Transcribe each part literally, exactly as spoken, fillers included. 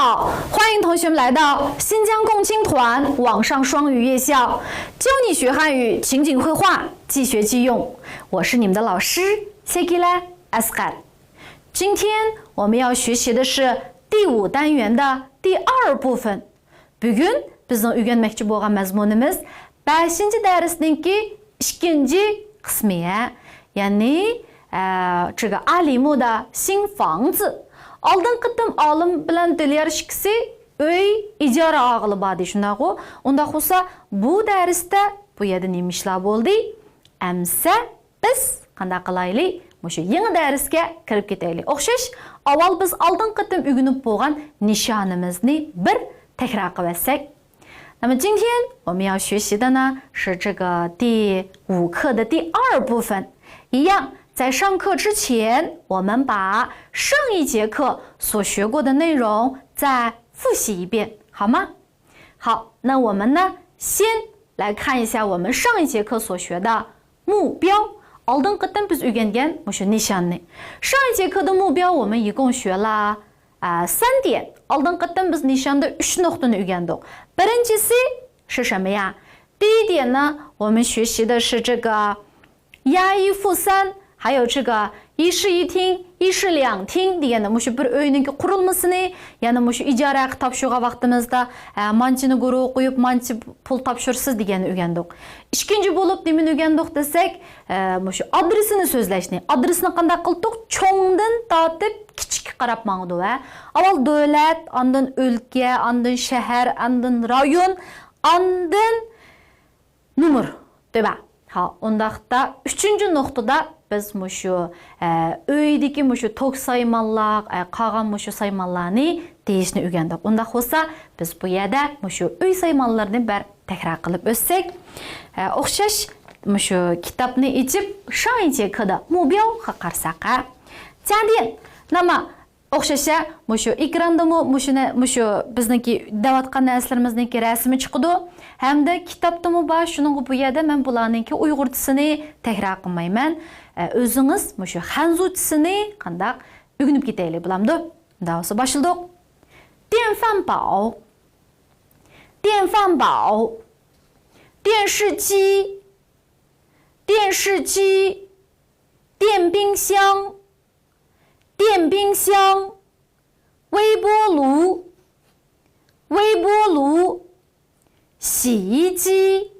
好，欢迎同学们来到新疆共青团网上双语夜校，教你学汉语情景会话，即学即用。我是你们的老师谢吉拉阿斯卡。今天我们要学习的是第五单元的第二部分。 بۈگۈن بىزنىڭ ئۆگەنمەكچى بولغان مەزمۇنىمىز بەشىنچى دەرسنىڭكى ئىككىنچى قىسمى، ھە. يەنى، ئە، 这个阿里木的新房子. ئالدىنقى قېتىم ئالىم بىلەن دىليار ئىككىسى ئۆي ئىجارە ئالغىلى باردى، شۇنداقغۇ؟ ئۇنداق بولسا، بۇ دەرستە بۇ يەردە نېمە ئىشلار بولدى؟ ئەمسە بىز قانداق قىلايلى؟ مۇشۇ يېڭى دەرسكە كىرىپ كېتەيلى. ئوخشاش، ئاۋۋال بىز ئالدىنقى قېتىم ئۆگىنىپ بولغان نىشانىمىزنى بىر تەكرار قىلىۋەتسەك. 那么今天我们要学习的呢是这个第五课的第二部分。一样，在上课之前，我们把上一节课所学过的内容再复习一遍，好吗？好，那我们呢，先来看一下我们上一节课所学的 مۇبياۋ. ئالدىنقى قېتىم بىز ئۆگەنگەن مۇشۇ نىشاننى. 上一节课的目标我们一共学了، ئە، 三点. ئالدىنقى قېتىم بىز نىشاندا ئۈچ نۇقتىنى ئۆگەندۇق. بىرىنچىسى، 是什么呀؟第一点呢，我们学习的是这个押一付三，还有这个一室一厅、一室两厅 دېگەندە مۇشۇ بىر ئۆينىڭكى قۇرۇلمىسىنى، يەنە مۇشۇ ئىجارە ھەققى تاپشۇرغان ۋاقتىمىزدا، ئە، مانچىنى گۇرۇغا قويۇپ، مانچە پۇل تاپشۇرىسىز دېگەننى ئۆگەندۇق. ئىككىنچى بولۇپ نېمىنى ئۆگەندۇق دېسەك، ئە، مۇشۇ ئادرېسىنى سۆزلەشنى. ئادرېسنى قانداق قىلدۇق؟ چوڭدىن تارتىپ كىچىككە قاراپ ماڭىدۇ، ھە. ئاۋۋال دۆلەت، ئاندىن ئۆلكە، ئاندىن شەھەر، ئاندىن رايون، ئاندىن نومۇر، دەيبا. ھا، ئۇنداقتا ئۈچىنچى نۇقتىدا بىز مۇشۇ، ئە، ئۆيدىكى مۇشۇ توك سايمانلار، ئە، قالغان مۇشۇ سايمانلارنى دېيىشنى ئۆگەندۇق. ئۇنداق بولسا، بىز بۇ يەردە مۇشۇ ئۆي سايمانلىرىنى بىر تەكرار قىلىپ ئۆتسەك، ئە، ئوخشاش مۇشۇ كىتابنى ئېچىپ، 上一节课的目标غا قارىساق، ھە. 家电. 那么 ئوخشاش، مۇشۇ ئېكراندىمۇ مۇشۇ نە-، مۇشۇ بىزنىڭكى دەۋاتقان نەرسىلىرىمىزنىڭكى رەسىمى چىقىدۇ. ھەمدە كىتابتىمۇ بار، شۇنىڭغا بۇ يەردە مەن بۇلارنىڭكى ئۇيغۇرچىسىنى تەكرار قىلمايمەن. ئە، ئۆزىڭىز مۇشۇ خەنزۇچىسىنى قانداق ئۆگىنىپ كېتەيلى، بولامدۇ؟ مۇنداق بولسا باشلىدۇق. 电饭煲. 电饭煲. 电视机. 电视机. 电冰箱. 电冰箱. 微波炉. 微波炉. 洗衣机.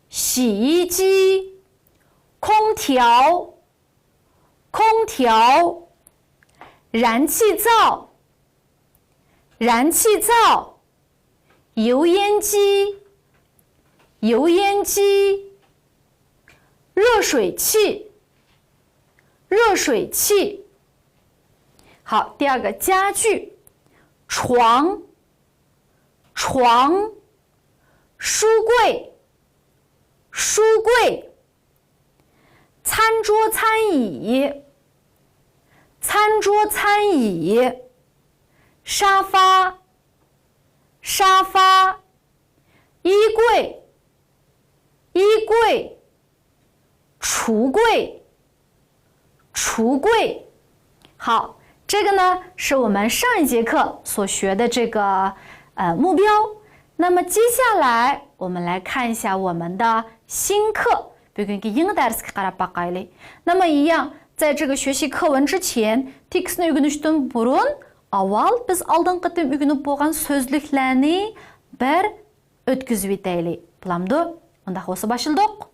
洗衣机. 空调. 空调. 燃气灶. 燃气灶. 油烟机. 油烟机. 热水器. 热水器. 好，第二个家具，床. 床. 书柜. 书柜. 餐桌餐椅. 餐桌餐椅. 沙发. 沙发. 衣柜. 衣柜. 橱柜. 橱柜. 好，这个呢，是我们上一节课所学的这个，呃，目标。那么接下来我们来看一下我们的新课，بۈگۈنكى يېڭى دەرسكە قاراپ باقايلى. 那么一样，在这个学习课文之前، تېكىستنى ئۆگىنىشتىن بۇرۇن، ئاۋۋال بىز ئالدىنقى قېتىم ئۆگىنىپ بولغان سۆزلۈكلەرنى بىر ئۆتكۈزۈۋېتەيلى. بولامدۇ؟ ئۇنداق بولسا باشلىدۇق.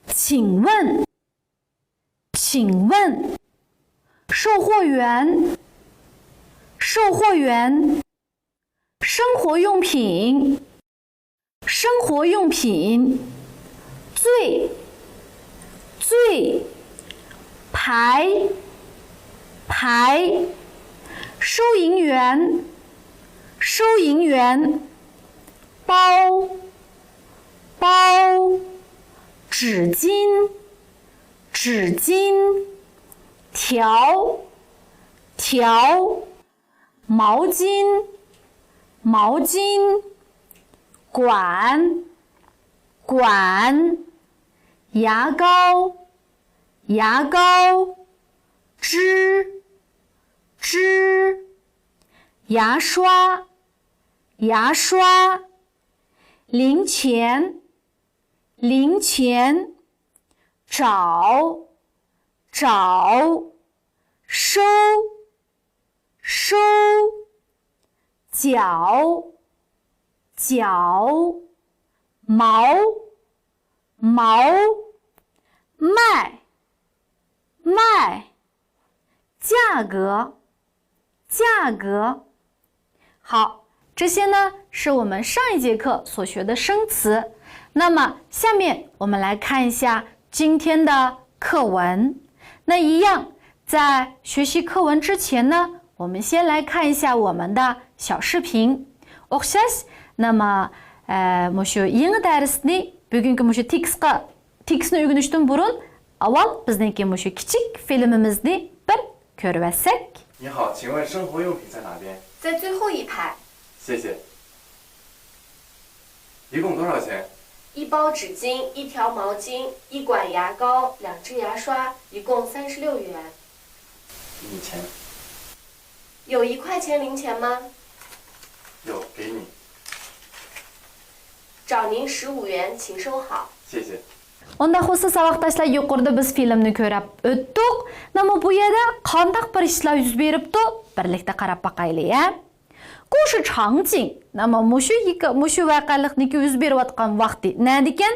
请问. 请问. 售货员. 售货员. 生活用品. 生活用品. 最. 最. 排. 排. 收银员. 收银员. 包. 包. 纸巾. 纸巾. 条. 条. 毛巾. 毛巾. 管. 管. 牙膏. 牙膏. 支. 支.牙刷，牙刷。零钱，零钱。找，找。收，收。脚，脚。毛，毛。卖，卖。价格，价格。好，这些呢是我们上一节课所学的生词。那么下面我们来看一下今天的课文。那一样，在学习课文之前呢，我们先来看一下我们的小视频。ئوخشاش. 那么，呃，مۇشۇ يېڭى دەرسنى بۈگۈنكى مۇشۇ تېكىستقا تېكىستنى ئۆگىنىشتىن بۇرۇن، ئاۋۋال بىزنىڭكى مۇشۇ كىچىك فىلىمىمىزنى بىر كۆرۈۋەتسەك. 你好，请问生活用品在哪边？在最后一排。谢谢。一共多少钱？一包纸巾，一条毛巾，一管牙膏，两支牙刷，一共三十六元。给你钱。有一块钱零钱吗？有，给你。找您十五元，请收好。谢谢。 ئۇنداق بولسا، ساۋاقداشلار، يۇقىرىدا بىز فىلىمنى كۆرۈپ ئۆتتۇق. نېمە بۇ يەردە قانداق بىر ئىشلار يۈز بېرىپتۇ؟ بىرلىكتە قاراپ باقايلى، ھە؟ 故事场景. نېمە مۇشۇ ھېكا-، مۇشۇ ۋەقەلىكنىڭكى يۈز بېرىۋاتقان ۋاقتى نەدىكەن؟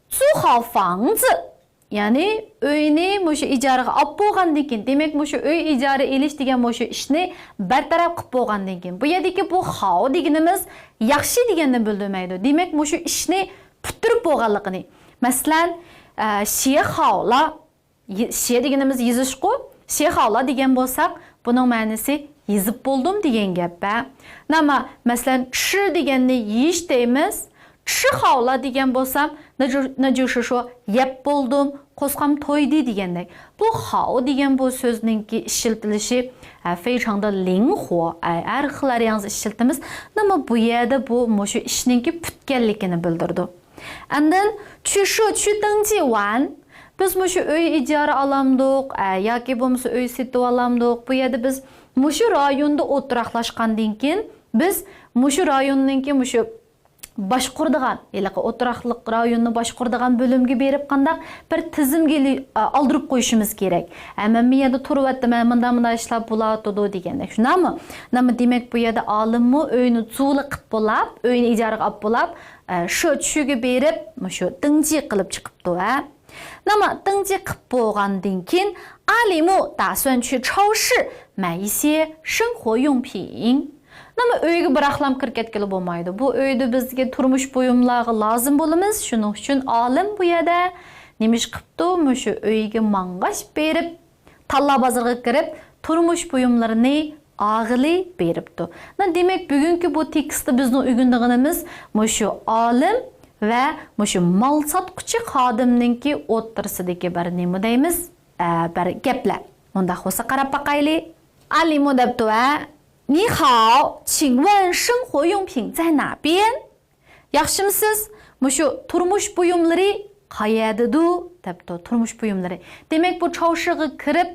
租好房子. يەنى ئۆينى مۇشۇ ئىجارىگە ئاپ بولغاندىن كېيىن، دېمەك، مۇشۇ ئۆي ئىجارە ئېلىش دېگەن مۇشۇ ئىشنى بىر تەرەپ قىلىپ بولغاندىن كېيىن، بۇ يەردىكى بۇ 好 دېگىنىمىز ياخشى دېگەننى بىلدۈرمەيدۇ. دېمەك، مۇشۇ ئىشنى پۈتتۈرۈپ بولغانلىقىنى. مەسىلەن، ئە، 写好了. ي-، 写 دېگىنىمىز يېزىشقۇ، 写好了 دېگەن بولساق، بۇنىڭ مەنىسى يېزىپ بولدۇم دېگەن گەپ، ھە. نېمە، مەسىلەن، 吃 دېگەننى يېيىش دەيمىز. 吃好了 دېگەن بولسام، 那就، 那就是说 يەپ بولدۇم، قورسىقىم تويدى دېگەندەك. بۇ 好 دېگەن بۇ سۆزنىڭكى ئىشلىتىلىشى، ئە، 非常的灵活، ئە، ھەر خىل ۋارىيانتتا ئىشلىتىمىز. نېمە بۇ يەردە بۇ مۇشۇ ئىشنىڭكى پۈتكەنلىكىنى بىلدۈرىدۇ. ئاندىن 去社区登记完. بىز مۇشۇ ئۆي ئىجارە ئالامدۇق، ئە، ياكى بولمىسا ئۆي سېتىۋالامدۇق. بۇ يەردە بىز مۇشۇ رايوندا ئولتۇراقلاشقاندىن كېيىن، بىز مۇشۇ رايوننىڭكى مۇشۇ باشقۇرىدىغان، ھېلىقى ئولتۇراقلىق رايوننى باشقۇرىدىغان بۆلۈمگە بېرىپ قانداق بىر تىزىمگە ئېلى-، ئا، ئالدۇرۇپ قويۇشىمىز كېرەك. ھە، مەن بۇ يەردە تۇرۇۋەتتىم، ھە، مۇنداق، مۇنداق ئىشلار بولۇۋاتىدۇ دېگەندەك. شۇنداقمۇ؟ نېمە دېمەك، بۇ يەردە ئالىممۇ ئۆينى 租了 قىلىپ بولاپ، ئۆينى ئىجارىگە ئاپ بولاپ، ئە، 社区گە بېرىپ، مۇشۇ 登记 قىلىپ چىقىپتۇ، ھە. نېمە، 登记 قىلىپ بولغاندىن كېيىن، 阿里木打算去超市买一些生活用品. نېمە، ئۆيگە بىراقلام كىرىپ كەتكىلى بولمايدۇ. بۇ ئۆيدە بىزگە تۇرمۇش بۇيۇملارغا لازىم بولىمىز. شۇنىڭ ئۈچۈن ئالىم بۇ يەردە نېمە ئىش قىپتۇ؟ مۇشۇ ئۆيگە ماڭغاچ بېرىپ، تاللا بازىرىغا كىرىپ، تۇرمۇش بۇيۇملىرىنى ئاغىلى بېرىپتۇ. نېمە، دېمەك، بۈگۈنكى بۇ تېكىستتا بىزنىڭ ئۆگىنىدىغىنىمىز مۇشۇ ئالىم ۋە مۇشۇ مال ساتقۇچى خادىمنىڭكى ئوتتۇرىسىدىكى بىر نېمە دەيمىز؟ ئە، بىر گەپلەر. مۇنداق بولسا قاراپ باقايلى. 阿里木 دەپتۇ، ھە. 你好，请问生活用品在哪边؟ ياخشىمۇسىز؟ مۇشۇ تۇرمۇش بۇيۇملىرى قەيەردىدۇ؟ دەپتۇ، تۇرمۇش بۇيۇملىرى. دېمەك، بۇ چاۋشىغا كىرىپ،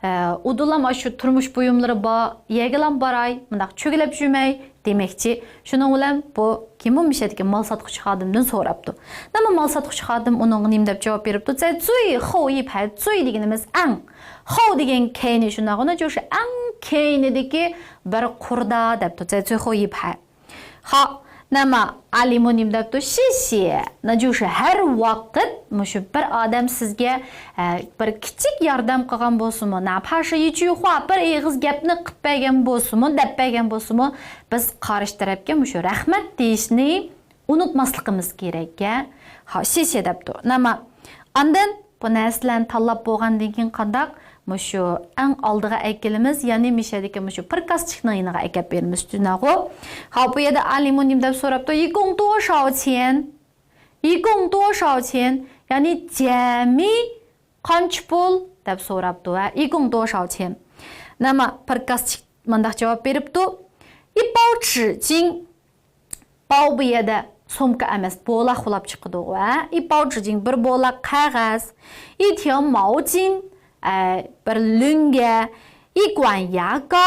ئە، ئۇدۇلام ئاشۇ تۇرمۇش بۇيۇملىرى بار يەرگىلام باراي، مۇنداق چۆگىلەپ يۈرمەي دېمەكچى. شۇنىڭ بىلەن بۇ كىم بۇ مىشەدىكى مال ساتقۇچى خادىمدىن سوراپتۇ. نېمە، مال ساتقۇچى خادىم ئۇنىڭغا نېمە دەپ جاۋاب بېرىپتۇ؟ 在最后一排، 最 دېگىنىمىز ئەڭ. 后 دېگەن كەينى شۇنداقغۇ، شۇ ئەڭ كەينىدىكى بىر قۇردا دەپتۇ، 在最后一排. 好، نېمە، 阿里木 نېمە دەپتۇ؟ 谢谢. 那就是 ھەر ۋاقىت مۇشۇ بىر ئادەم سىزگە، ئە، بىر كىچىك ياردەم قىلغان بولسىمۇ، 哪怕是一句话، بىر ئېغىز گەپنى قىلىپ بەرگەن بولسىمۇ، دەپ بەرگەن بولسىمۇ، بىز قارشى تەرەپكە مۇشۇ رەھمەت دېيىشنى ئۇنتۇماسلىقىمىز كېرەك. ھا، 谢谢 دەپتۇ. نېمە، ئاندىن بۇ نەرسىلەرنى تاللاپ بولغاندىن كېيىن قانداق؟ مۇشۇ ئەڭ ئالدىغا ئەكېلىمىز، يەنى مىشەدىكى مۇشۇ پىركاسچىكنىڭ يېنىغا ئەكەپ بېرىمىز، شۇنداقغۇ؟ ھا، بۇ يەردە 阿里木 نېمە دەپ سوراپتۇ؟ 一共多少钱؟ 一共多少钱؟ يەنى جەمئىي قانچە پۇل؟ دەپ سوراپتۇ، ھە، 一共多少钱؟ نېمە، پىركاسچىك مۇنداق جاۋاب بېرىپتۇ. 一包纸巾. 包 بۇ يەردە سومكا ئەمەس، بولاق بولاپ چىقىدۇ، ھە. 一包纸巾، بىر بولاق قەغەز. 一条毛巾، ئە، بىر لۆڭگە. 一管牙膏،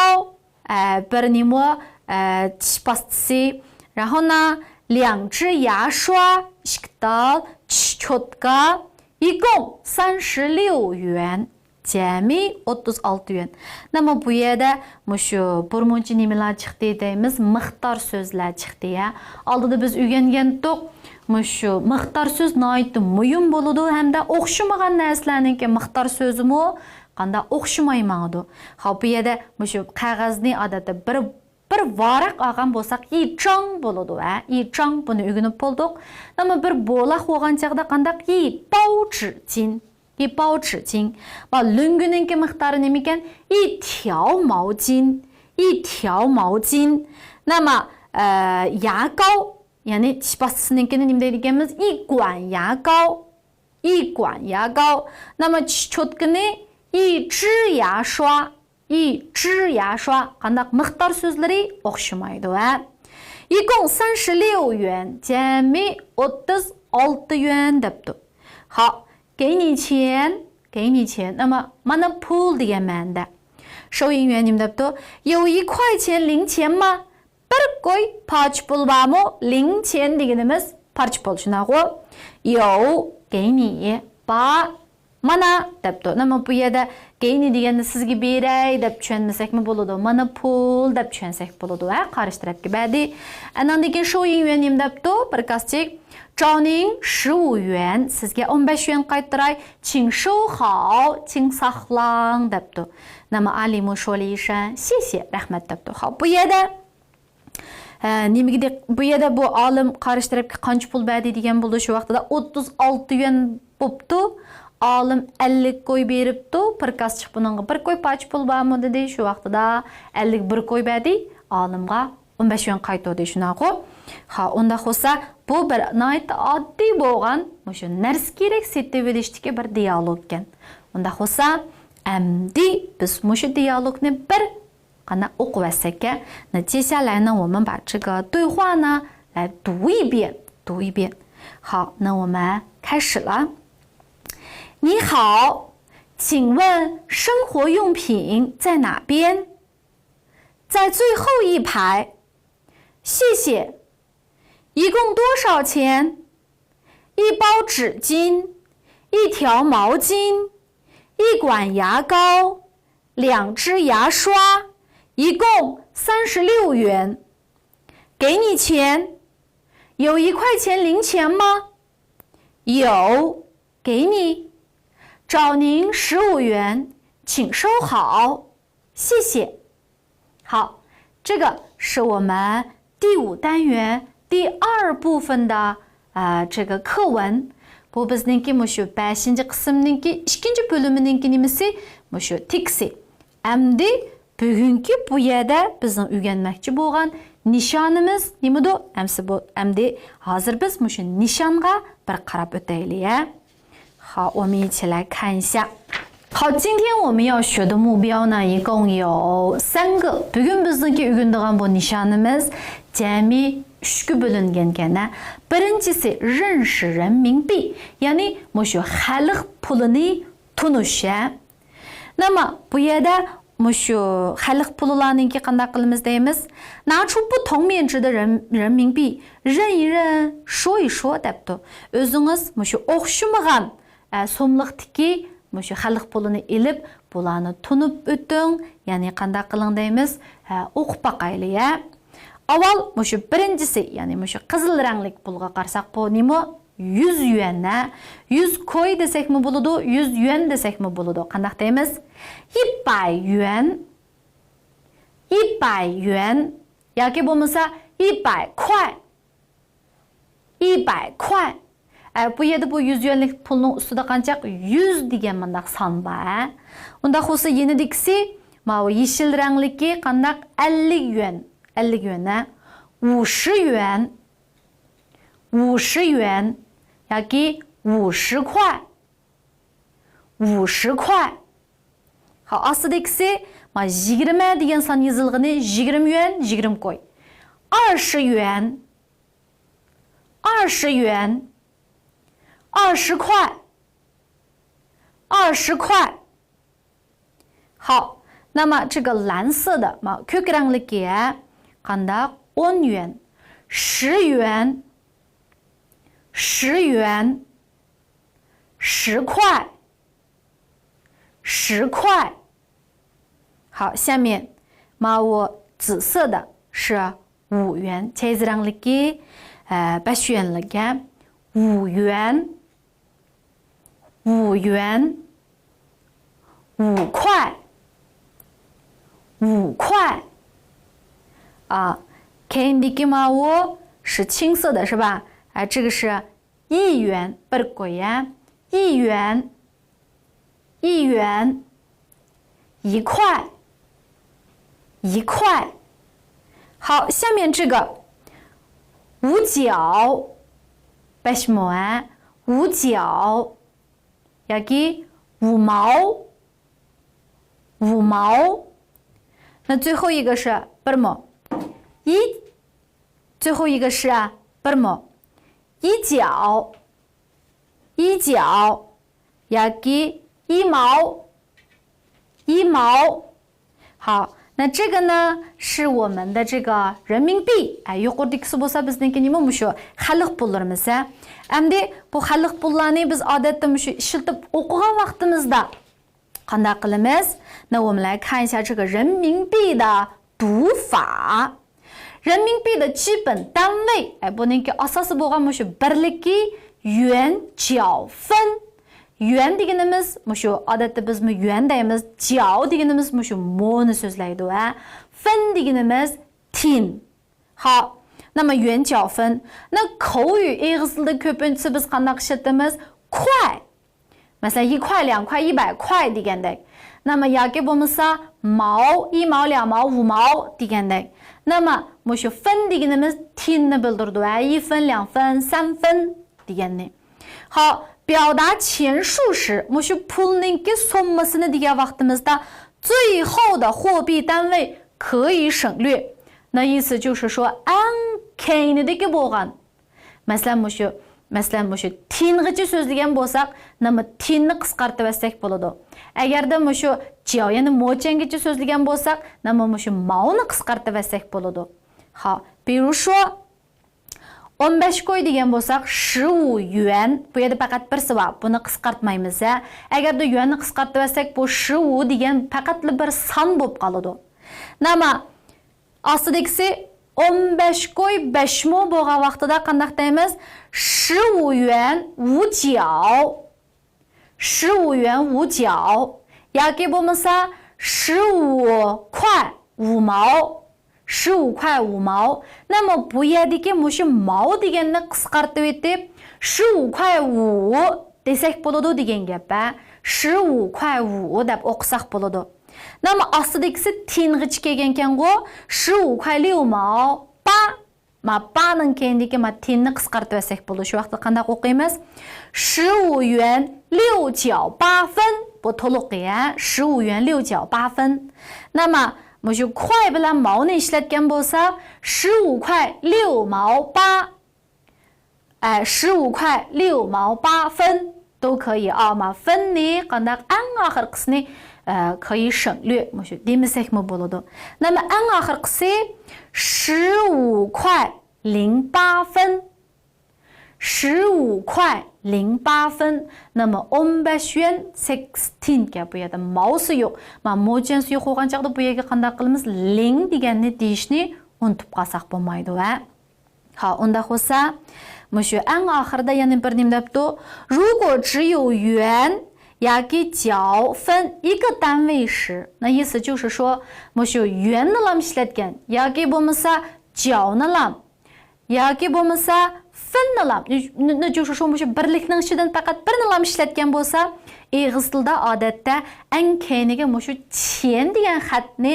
ئە، بىر نېمە، ئە، چىش پاستىسى، 然后呢، 两支牙刷، ئىككى تال چىش چوتكا، 一共三十六元. جەمئىي ئوتتۇز ئالتە يۈەن. نېمە بۇ يەردە مۇشۇ بىر مۇنچە نېمىلەر چىقتى دەيمىز، مىقدار سۆزلەر چىقتى، ھە. ئالدىدا بىز ئۆگەنگەنتۇق، مۇشۇ مىقدار سۆز ناھايىتى مۇھىم بولىدۇ ھەمدە ئوخشىمىغان نەرسىلەرنىڭكى مىقدار سۆزىمۇ قانداق ئوخشىماي ماڭىدۇ. خاپ، بۇ يەردە مۇشۇ قەغەزنى ئادەتتە بىر، بىر ۋاراق ئالغان بولساق، 一张 بولىدۇ، ھە، 一张 بۇنى ئۆگىنىپ بولدۇق. نېمە بىر بولاق بولغان چاغدا قانداق؟ 一包纸巾. 一包纸巾. ما لۆڭگىنىڭكى مىقدارى نېمىكەن؟ 一条毛巾. 一条毛巾. نېمە، ئە، 牙膏، يەنى چىش پاستىسىنىڭكىنى نېمە دەيدىكەنمىز؟ 一管牙膏. 一管牙膏. نېمە چىش چوتكىنى؟ 一支牙刷. 一支牙刷. قانداق مىقدار سۆزلىرى ئوخشىمايدۇ، ھە؟ 一共三十六元. جەمئىي ئوتتۇز ئالتە يۈەن دەپتۇ. خاپ، 给你钱. 给你钱. ئەمما مانا پۇل دېگەن مەنىدە. 收银员 نېمە دەپتۇ؟ 有一块钱零钱吗؟ بىر كوي پاچە پۇل بارمۇ؟ 零钱 دېگىنىمىز پارچە پۇل، شۇنداقغۇ؟ 有، 给你، بار. مانا دەپتۇ. نېمە بۇ يەردە 给你 دېگەننى سىزگە بېرەي دەپ چۈشەنمىسەكمۇ بولىدۇ. مانا پۇل دەپ چۈشەنسەك بولىدۇ، ھە، قارشى تەرەپكە بەردى. ئاندىن كېيىن 收银员 نېمە دەپتۇ؟ پرىكازچىك. 找您十五元، سىزگە ئون بەش يۈەن قايتۇراي. 请收好، 请 ساقلاڭ دەپتۇ. نېمە، 阿里木说了一声谢谢، رەھمەت دەپتۇ. خاپ، بۇ يەردە ھە، نېمىگە دىق-، بۇ يەردە بۇ ئالىم قارشى تەرەپكە قانچە پۇل بەردى دېگەن بولىدۇ شۇ ۋاقتىدا، ئوتتۇز ئالتە يۈەن بوپتۇ. ئالىم ئەللىك كوي بېرىپتۇ، پرىكازچىق بۇنىڭغا بىر كوي پاچە پۇل بارمۇ دېدى. شۇ ۋاقتىدا ئەللىك بىر كوي بەردى، ئالىمغا ئون بەش يۈەن قايتۇردى، شۇنداققۇ؟ ھا، ئۇنداق بولسا، بۇ بىر ناھايىتى ئاددىي بولغان مۇشۇ نەرسە كېرەك سېتىۋېلىشتىكى بىر دىيالوگكەن. ئۇنداق بولسا، ئەمدى بىز مۇشۇ دىيالوگنى بىر قانداق ئوقۇۋەتسەككە؟ 那接下来呢，我们把这个对话呢来读一遍，读一遍。好，那我们开始了。你好，请问生活用品在哪边？在最后一排。谢谢。一共多少钱？一包纸巾，一条毛巾，一管牙膏，两支牙刷，一共三十六元。给你钱。有一块钱零钱吗？有，给你。找您十五元，请收好。谢谢。好，这个是我们第五单元第二部分的，呃，这个课文。 بۇ بىزنىڭكى مۇشۇ بەشىنچى قىسىمنىڭكى ئىككىنچى بۆلۈمىنىڭكى نېمىسى؟ مۇشۇ تېكىسى. ئەمدى بۈگۈنكى بۇ يەردە بىزنىڭ ئۆگەنمەكچى بولغان نىشانىمىز نېمىدۇ؟ ئەمسە بۇ، ئەمدى ھازىر بىز مۇشۇ نىشانغا بىر قاراپ ئۆتەيلى، ھە؟ 好，我们一起来看一下。 好，今天我们要学的目标呢，一共有三个。بۈگۈن بىزنىڭكى ئۆگىنىدىغان بۇ نىشانىمىز جەمئىي ئۈچكە بۆلۈنگەنكەن، ھە. بىرىنچىسى، 认识人民币، يەنى مۇشۇ خەلق پۇلىنى تونۇش، ھە. نېمە، بۇ يەردە مۇشۇ خەلق پۇلىلارنىڭكى قانداق قىلىمىز دەيمىز؟ 拿出不同面值的人، 人民币، 认一认，说一说 دەپتۇ. ئۆزىڭىز مۇشۇ ئوخشىمىغان، ئە، سوملۇقتىكى مۇشۇ خەلق پۇلىنى ئېلىپ، بۇلارنى تونۇپ ئۆتۈڭ، يەنى قانداق قىلىڭ دەيمىز؟ ئە، ئوقۇپ باقايلى، ھە. ئاۋۋال مۇشۇ بىرىنچىسى، يەنى مۇشۇ قىزىل رەڭلىك پۇلغا قارىساق، بۇ نېمە؟ يۈز يۈەن، ھە؟ يۈز كوي دېسەكمۇ بولىدۇ، يۈز يۈەن دېسەكمۇ بولىدۇ. قانداق دەيمىز؟ 一百元، 一百元 ياكى بولمىسا 一百块. 一百块. ئە، بۇ يەردە بۇ يۈز يۈەنلىك پۇلنىڭ ئۈستىدە قانچاق؟ يۈز دېگەن مۇنداق سان بار، ھە؟ ئۇنداق بولسا يېنىدىكىسى، ماۋۇ يېشىل رەڭلىكى قانداق؟ ئەللىك يۈەن. ئەللىك يۈەن، ھە؟ 五十元. 五十元 ياكى 五十块. 五十块. ھا، ئاستىدىكىسى، ما، يىگىرمە دېگەن سان يېزىلغىنى، يىگىرمە يۈەن، يىگىرمە كوي. 二十元. 二十元. 二十块. 二十块. 好，那么这个蓝色的 ما كۆك رەڭلىكى ھە. قانداق؟ 十元. 十元. 十元. 十块. 十块. 好，下面 ماۋۇ 紫色的是 五元. چېگىز رەڭلىكى، ئە، بەش يۈەنلىك ھە. 五元. 五元. 五块. 五块. 啊，كەينىدىكى ماۋۇ 是青色的是吧؟ ئە، 这个是 一元. بىر كوي ھە. 一元. 一元. 一块. 一块. 好，下面这个 五角. بەش مو ھە. 五角. ياكى 五毛. 五毛. 那最后一个是 بىر مو. 一. 最后一个是 بىر مو. 一角. 一角. ياكى 一毛. 一毛. 好，那这个呢，是我们的这个人民币. ئە، يۇقىرىدىكىسى بولسا بىزنىڭكى نېمە مۇشۇ خەلق پۇللىرىمىز ھە. ئەمدى بۇ خەلق پۇللارنى بىز ئادەتتە مۇشۇ ئىشلىتىپ ئوقۇغان ۋاقتىمىزدا قانداق قىلىمىز؟ 那我们来看一下这个人民币的读法. 人民币的基本单位. ئە، بۇنىڭكى ئاساسى بولغان مۇشۇ بىرلىكى يۈەن جياۋ فېن. يۈەن دېگىنىمىز مۇشۇ، ئادەتتە بىزمۇ يۈەن دەيمىز، جياۋ دېگىنىمىز مۇشۇ مونى سۆزلەيدۇ ھە. فېن دېگىنىمىز تىن. 好. 那么 يۈەن جياۋ فېن. 那口语 ئېغىز تىلىدا كۆپىنچىسى بىز قانداق ئىشلىتىمىز؟ 块. مەسىلەن، 一块, 两块, 一百块 دېگەندەك. 那么 ياكى بولمىسا 毛, 一毛, 两毛, 五毛 دېگەندەك. 那么 مۇشۇ فېن دېگىنىمىز تىننى بىلدۈرىدۇ ھە. 一分, 两分, 三分 دېگەننى. 好, 表达钱数时, مۇشۇ پۇلنىڭكى سوممىسىنى دېگەن ۋاقتىمىزدا 最后的货币单位可以省略. 那意思就是说, ئەڭ كەينىدىكى بولغان مەسىلەن، مۇشۇ، مەسىلەن، مۇشۇ تىنغىچە سۆزلىگەن بولساق، نېمە تىننى قىسقارتىۋەتسەك بولىدۇ. ئەگەردە مۇشۇ جياۋ، يەنى موچەنگىچە سۆزلىگەن بولساق، نېمە مۇشۇ ماۋنى قىسقارتىۋەتسەك بولىدۇ. ھا، 比如说، 十五块 دېگەن بولساق، 十五元. بۇ يەردە پەقەت بىرسى بار، بۇنى قىسقارتمايمىز، ھە. ئەگەردە يۈەننى قىسقارتىۋەتسەك، بۇ 十五 دېگەن پەقەتلا بىر سان بولۇپ قالىدۇ. نېمە؟ ئاستىدىكىسى 十五块 بەش مو بولغان ۋاقتىدا قانداق دەيمىز؟ 十五元五角. 十五元五角. ياكى بولمىسا 十五块五毛. 十五块五毛. نېمە بۇ يەردىكى مۇشۇ ماۋ دېگەننى قىسقارتىۋېتىپ، 十五块五 دېسەك بولىدۇ دېگەن گەپ، ھە. 十五块五 دەپ ئوقۇساق بولىدۇ. نېمە ئاستىدىكىسى تىنغىچە كەلگەنكەنغۇ، 十五块六毛八. ما 八نىڭ كەينىدىكى ما تىننى قىسقارتىۋەتسەك بولىدۇ. شۇ ۋاقىتتا قانداق ئوقۇيمىز؟ 十五元六角八分. بۇ تولۇقى، ھە. 十五元六角八分. نېمە، مۇشۇ 块 بىلەن ماۋنى ئىشلەتكەن بولساق، 十五块六毛八. ئە، 十五块六毛八分. 都可以 ئا، ما فېننى قانداق ئەڭ ئاخىرقىسىنى، ئە، 可以省略 مۇشۇ دېمىسەكمۇ بولىدۇ. نېمە ئەڭ ئاخىرقىسى؟ 十五块零八分. 十五块零八分. نېمە 十五块 سەككىز تىنكەن. بۇ يەردە ماۋسى يوق. ما موچەنسى يوق بولغان چاغدا بۇ يەرگە قانداق قىلىمىز؟ 零 دېگەننى دېيىشنى ئۇنتۇپ قالساق بولمايدۇ، ھە. ھا، ئۇنداق بولسا، مۇشۇ ئەڭ ئاخىرىدا يەنە بىر نېمە دەپتۇ؟ 如果只有元 ياكى 角分一个单位时. 那意思就是说، مۇشۇ يۈەننىلام ئىشلەتكەن ياكى بولمىسا جياۋنىلام ياكى بولمىسا فېننىلام، نە، نە، نە، جۇ، شۇ، شۇ، مۇشۇ بىرلىكنىڭ ئىچىدىن پەقەت بىرنىلام ئىشلەتكەن بولسا، ئېغىز تىلدا ئادەتتە ئەڭ كەينىگە مۇشۇ چيەن دېگەن خەتنى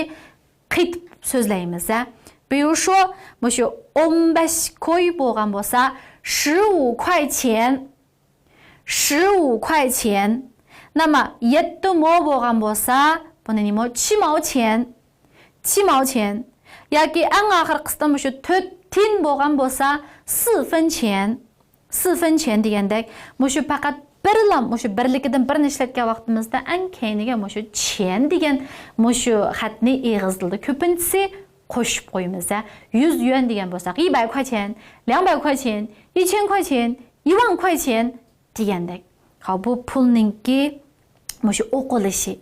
قېتىپ سۆزلەيمىز، ھە. 比如说، مۇشۇ 十五块 بولغان بولسا، 十五块钱. 十五块钱. نېمە، يەتتە مو بولغان بولسا، بۇنى نېمە، 七毛钱. 七毛钱. ياكى ئەڭ ئاخىرقىسىدا مۇشۇ تۆت تىن بولغان بولسا، 四分钱. 四分钱 دېگەندەك، مۇشۇ پەقەت بىرلا مۇشۇ بىرلىكىدىن بىرنى ئىشلەتكەن ۋاقتىمىزدا ئەڭ كەينىگە مۇشۇ چيەن دېگەن مۇشۇ خەتنى ئېغىز تىلىدا كۆپىنچىسى قوشۇپ قويىمىز-ھە. يۈز يۈەن دېگەن بولساق، 一百块钱، 两百块钱، 一千块钱، 一万块钱 دېگەندەك. ھا، بۇ پۇلنىڭكى مۇشۇ ئوقۇلۇشى.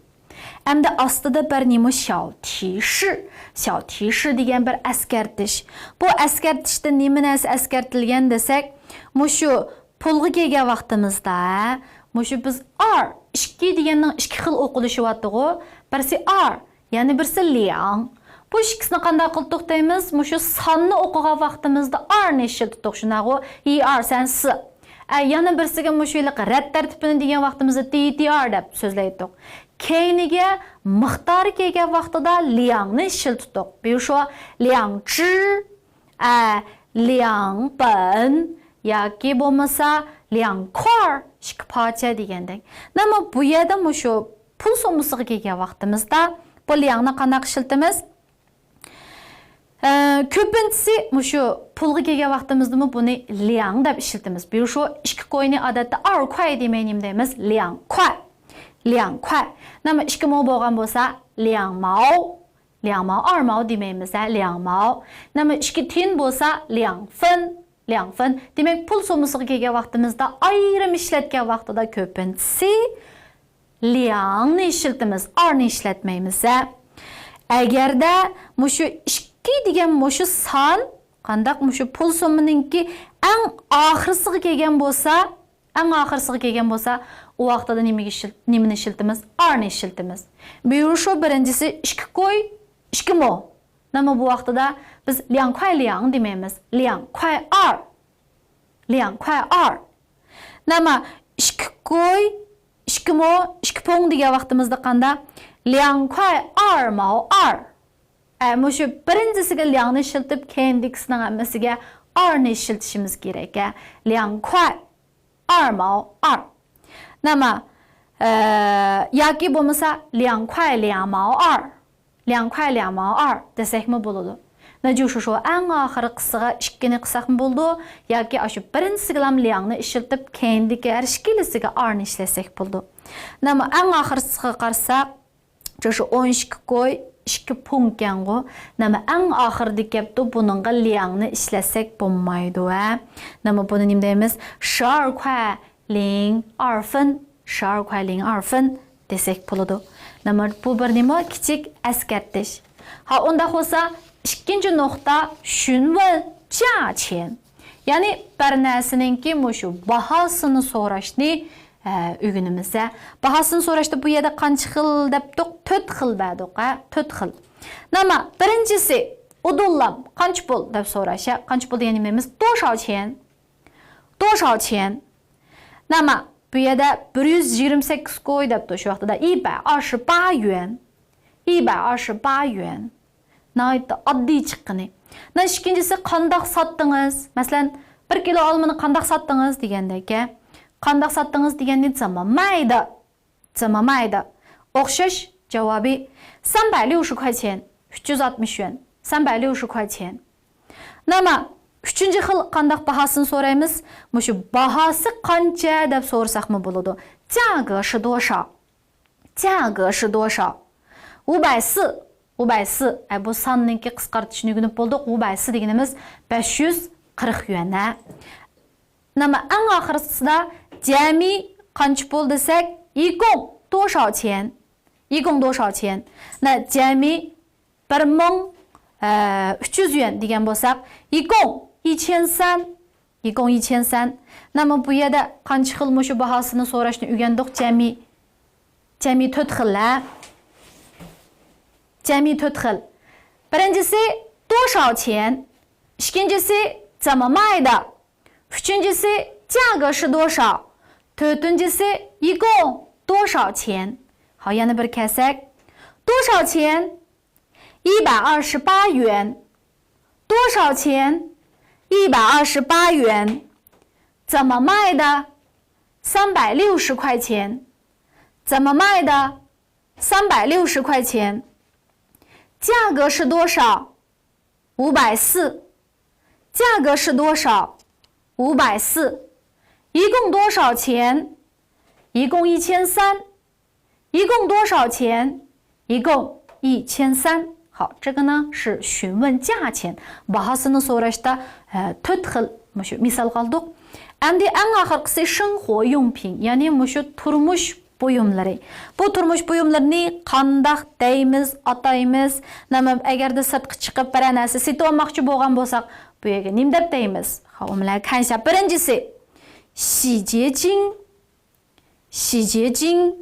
ئەمدى ئاستىدا بىر نېمە 小提示، 小提示 دېگەن بىر ئەسكەرتىش. بۇ ئەسكەرتىشتە نېمە نەرسە ئەسكەرتىلگەن دېسەك، مۇشۇ پۇلغا كەلگەن ۋاقتىمىزدا، مۇشۇ بىز ئار، ئىككى دېگەننىڭ ئىككى خىل ئوقۇلۇشى بارتىغۇ. بىرسى ئار، يەنە بىرسى لياڭ. بۇ ئىككىسىنى قانداق قىلدۇق دەيمىز؟ مۇشۇ ساننى ئوقۇغان ۋاقتىمىزدا ئارنى ئىشلىتىتتۇق، شۇنداقغۇ؟ 一二三四. ئە، يەنە بىرسىگە مۇشۇ ھېلىقى رەت تەرتىپىنى دېگەن ۋاقتىمىزدا تى تى ئار دەپ سۆزلەيتتۇق. كەينىگە مىقدارى كەلگەن ۋاقتىدا لياڭنى ئىشلىتىتتۇق. 比如说، 两只، ئە، 两本 ياكى بولمىسا 两块، ئىككى پارچە دېگەندەك. نېمە بۇ يەردە مۇشۇ پۇل سوممىسىغا كەلگەن ۋاقتىمىزدا بۇ لياڭنى قانداق ئىشلىتىمىز؟ ئە، كۆپىنچىسى مۇشۇ پۇلغا كەلگەن ۋاقتىمىزدىمۇ بۇنى لياڭ دەپ ئىشلىتىمىز. 比如说، ئىككى كوينى ئادەتتە 二块 دېمەي نېمە دەيمىز؟ 两块. 两块. نېمە ئىككى مو بولغان بولسا، 两毛. 两毛، 二毛 دېمەيمىز-ھە، 两毛. نېمە ئىككى تىيىن بولسا، 两分. 两分. دېمەك، پۇل سوممىسىغا كەلگەن ۋاقتىمىزدا ئايرىم ئىشلەتكەن ۋاقتىدا كۆپىنچىسى لياڭنى ئىشلىتىمىز، ئارنى ئىشلەتمەيمىز-ھە. ئەگەردە مۇشۇ ئىككى دېگەن مۇشۇ سان، قانداق مۇشۇ پۇل سوممىنىڭكى ئەڭ ئاخىرسىغا كەلگەن بولسا، ئەڭ ئاخىرسىغا كەلگەن بولسا، ئۇ ۋاقتىدا نېمىگە ئىشلىت-، نېمىنى ئىشلىتىمىز؟ ئارنى ئىشلىتىمىز. 比如说، بىرىنچىسى ئىككى كوي، ئىككى مو. نېمە بۇ ۋاقتىدا بىز 两块两 دېمەيمىز، 两块二. 两块二. نېمە ئىككى كوي، ئىككى مو، ئىككى پوڭ دېگەن ۋاقتىمىزدا قانداق؟ 两块二毛二. ئە، مۇشۇ بىرىنچىسىگە لياڭنى ئىشلىتىپ، كەينىدىكىسىنىڭ ھەممىسىگە ئارنى ئىشلىتىشىمىز كېرەك-ھە. 两块二毛二. نېمە، ئە، ياكى بولمىسا 两块两毛二. 两块两毛二 دېسەكمۇ بولىدۇ. 那就是说، ئەڭ ئاخىرقىسىغا ئىككىنى قىلساقمۇ بولىدۇ، ياكى ئاشۇ بىرىنچىسىگىلا لياڭنى ئىشلىتىپ، كەينىدىكى ھەر ئىككىلىسىگە ئارنى ئىشلەتسەك بولىدۇ. نېمە ئەڭ ئاخىرقىسىغا قارىساق، 这是 ئون ئىككى كوي، ئىككى پوڭ ئىكەنغۇ. نېمە ئەڭ ئاخىرىدا كەپتۇ، بۇنىڭغا لياڭنى ئىشلەتسەك بولمايدۇ-ھە. نېمە بۇنى نېمە دەيمىز؟ 十二块零二分. 十二块零二分 دېسەك بولىدۇ. نېمە بۇ بىر نېمە كىچىك ئەسكەرتىش. ھا، ئۇنداق بولسا، ئىككىنچى نۇقتا، 询问价钱. يەنى بىر نەرسىنىڭكى مۇشۇ باھاسىنى سوراشنى، ئە، ئۆگىنىمىز-ھە. باھاسىنى سوراشتا بۇ يەردە قانچە خىل دەپتۇق؟ تۆت خىل بەردۇق-ھە، تۆت خىل. نېمە، بىرىنچىسى، 五dollar، قانچە پۇل دەپ سوراش، ھە؟ قانچە پۇل دېگەن نېمىمىز؟ 多少钱؟ 多少钱؟ نېمە، بۇ يەردە بىر يۈز يىگىرمە سەككىز كوي دەپتۇ شۇ ۋاقتىدا. 一百二十八元. 一百二十八元. ناھايىتى ئاددىي چىققىنى. نە ئىككىنچىسى، قانداق ساتتىڭىز؟ مەسىلەن، بىر كىلو ئالمىنى قانداق ساتتىڭىز دېگەندەك-ھە. قانداق ساتتىڭىز دېگەننى 怎么卖的؟ 怎么卖的؟ ئوخشاش جاۋابى، 三百六十块钱. 三百六十块钱. 那么، ئۈچىنچى خىل قانداق باھاسىنى سورايمىز؟ مۇشۇ باھاسى قانچە دەپ سورىساقمۇ بولىدۇ. 价格是多少؟ 价格是多少؟ 五百四. 五百四. ئە، بۇ ساننىڭكى قىسقارتىشىنى ئۆگىنىپ بولدۇق. 五百四 دېگىنىمىز بەش يۈز قىرىق يۈەن، ھە. نېمە، ئەڭ ئاخىرقىسىدا جەمئىي قانچە پۇل دېسەك، 一共多少钱؟ 一共多少钱؟ 那 جەمئىي بىر مىڭ، ئە، ئۈچ يۈز يۈەن دېگەن بولساق، 一共一千三. 一共一千三. نېمە بۇ يەردە قانچە خىل مۇشۇ باھاسىنى سوراشنى ئۆگەندۇق؟ جەمئىي، جەمئىي تۆت خىل، ھە؟ جەمئىي تۆت خىل. بىرىنچىسى، 多少钱؟ ئىككىنچىسى، 怎么卖的؟ ئۈچىنچىسى، 价格是多少؟ تۆتىنچىسى، 一共多少钱؟ ھاي، يەنە بىر كەلسەك. 多少钱؟ 一百二十八元。 多少钱？ 一百二十八元。 怎么卖的？ 三百六十块钱。 怎么卖的？ 三百六十块钱。 价格是多少？ 五百四。 价格是多少？ 五百四。 一共多少钱？一共一千三。一共多少钱？一共一千三。好，这个呢是询问价钱， باھاسىنى سوراشتا، ئە، تۆت خىل مۇشۇ مىسالغا ئالدۇق. ئەمدى ئەڭ ئاخىرقىسى 生活用品، يەنى مۇشۇ تۇرمۇش بۇيۇملىرى. بۇ تۇرمۇش بۇيۇملىرىنى قانداق دەيمىز، ئاتايمىز؟ نېمە، ئەگەردە سىرتقا چىقىپ بىرەر نەرسە سېتىۋالماقچى بولغان بولساق، بۇ يەرگە نېمە دەپ دەيمىز؟ ھا، ئۇ بىلەن كەنشە. بىرىنچىسى، 洗洁精. 洗洁精.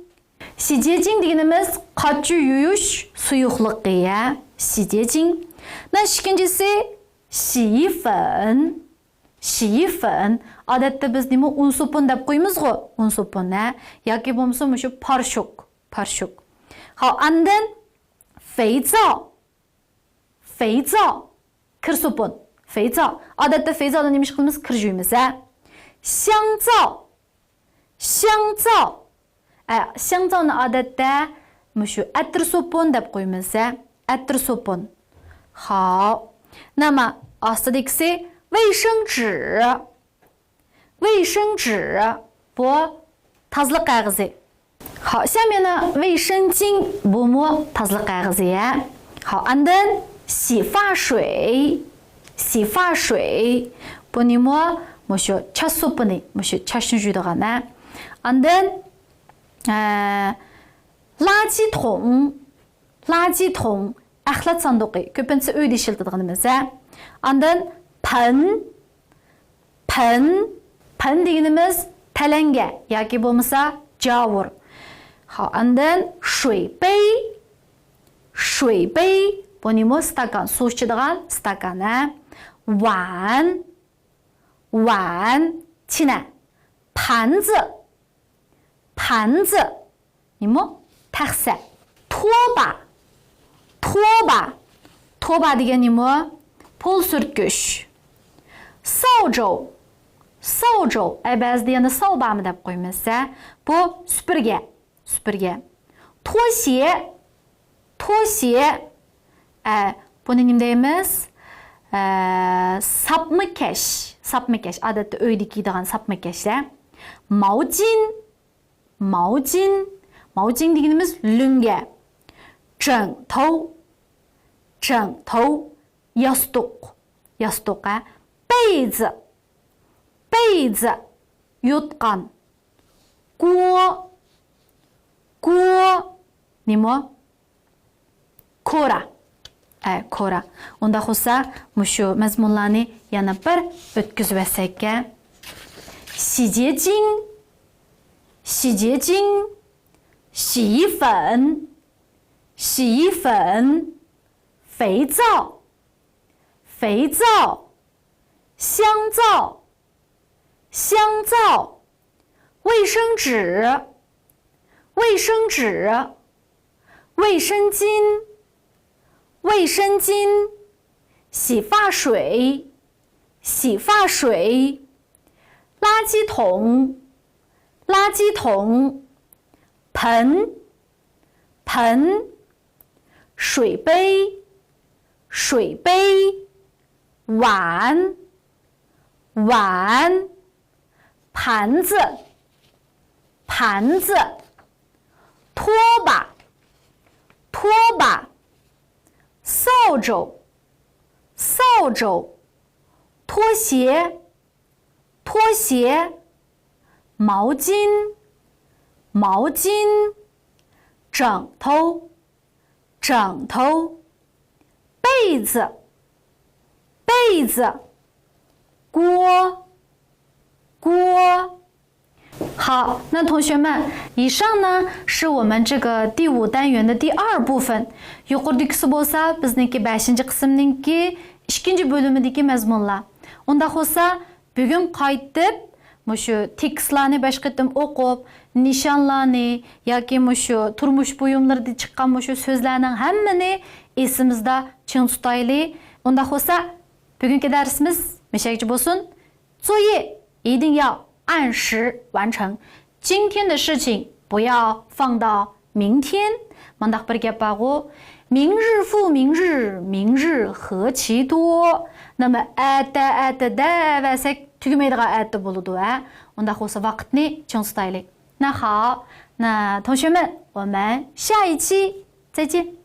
洗洁精 دېگىنىمىز قاچا يۇيۇش سۇيۇقلۇقى، يە. 洗洁精. 那 ئىككىنچىسى، 洗衣粉. 洗衣粉. ئادەتتە بىز نېمە، ئۇن سوپۇن دەپ قويىمىزغۇ؟ ئۇن سوپۇن، ھە؟ ياكى بولمىسا مۇشۇ پارشوك، پارشوك. ھا، ئاندىن 肥皂. 肥皂. كىر سوپۇن. 肥皂. ئادەتتە 肥皂نى نېمە ئىش قىلىمىز؟ كىر يۇيىمىز، ھە؟ 香皂. 香皂. ئە، 香皂 نى ئادەتتە مۇشۇ ئەتىر سوپۇن دەپ قويىمىز، ھە؟ ئەتىر سوپۇن. خاپ. نېمە؟ ئاستىدىكىسى 卫生纸. 卫生纸. بۇ تازىلىق قەغىزى. خاپ، 下面呢، 卫生巾. بۇمۇ تازىلىق قەغىزى، ھە. خاپ، ئاندىن 洗发水. 洗发水. بۇ نېمە؟ مۇشۇ چاچ سوپۇنى، مۇشۇ چاچنى يۇيىدىغان، ھە. ئاندىن، ئە، 垃圾桶. 垃圾桶. ئەخلەت ساندۇقى. كۆپىنچىسى ئۆيدە ئىشلىتىدىغىنىمىز، ھە. ئاندىن 盆. 盆. 盆 دېگىنىمىز تەلەڭگە ياكى بولمىسا جاۋۇر. خاپ، ئاندىن 水杯. 水杯. بۇ نېمە؟ ستاكان، سۇ ئىچىدىغان ستاكان، ھە. 碗. 碗. چىنە. 盘子. 盘子. نېمە؟ تەخسە. 拖把. 拖把. 拖把 دېگەن نېمە؟ پول سۈرتكۈچ. 扫帚. 扫帚. ئە، بەزىدە يەنە 扫把مۇ دەپ قويىمىز، ھە. بۇ سۈپۈرگە. سۈپۈرگە. 拖鞋. 拖鞋. ئە، بۇنى نېمە دەيمىز؟ ئە، ساپمىكەش. ساپمىكەش. ئادەتتە ئۆيدە كىيىدىغان ساپمىكەشلەر. 毛巾. 毛巾. 毛巾 دېگىنىمىز لۆڭگە. 枕头. 枕头. ياستۇق. ياستۇق، ھە. 被子. 被子. يوتقان. 锅. 锅. نېمە؟ كورا. ئە، كورا. ئۇنداق بولسا، مۇشۇ مەزمۇنلارنى يەنە بىر ئۆتكۈزۈۋەتسەككە. 洗洁精. 洗洁精. 洗衣粉. 洗衣粉. 肥皂. 肥皂. 香皂. 香皂. 卫生纸. 卫生纸. 卫生巾. 卫生巾. 洗发水. 洗发水. 垃圾桶. 垃圾桶. 盆. 盆. 水杯. 水杯. 碗. 碗. 盘子. 盘子. 拖把. 拖把. 扫帚. 扫帚. 拖鞋. 拖鞋. 毛巾. 毛巾. 枕头. 枕头. 被子. 被子. 锅. 锅. 好，那同学们，以上呢是我们这个第五单元的第二部分。يۇقىرىدىكىسى بولسا بىزنىڭكى بەشىنچى قىسىمنىڭكى ئىككىنچى بۆلۈمىدىكى مەزمۇنلار. ئۇنداق بولسا، بۈگۈن قايتىپ مۇشۇ تېكىستلارنى بەش قېتىم ئوقۇپ، نىشانلارنى ياكى مۇشۇ تۇرمۇش بۇيۇملىرىدا چىققان مۇشۇ سۆزلەرنىڭ ھەممىنى ئېسىمىزدا چىڭ تۇتايلى. ئۇنداق بولسا، بۈگۈنكى دەرسىمىز مۇشەگىچە بولسۇن. 作业一定要按时完成。今天的事情不要放到明天. مانداق بىر گەپ بارغۇ، 明日复明日，明日何其多. نېمە، ئەتە، ئەتە دەۋەرسەك تۈگىمەيدىغان ئەتە بولىدۇ، ھە؟ ئۇنداق بولسا ۋاقىتنى چىڭ تۇتايلى. 那好，那同学们，我们下一期再见。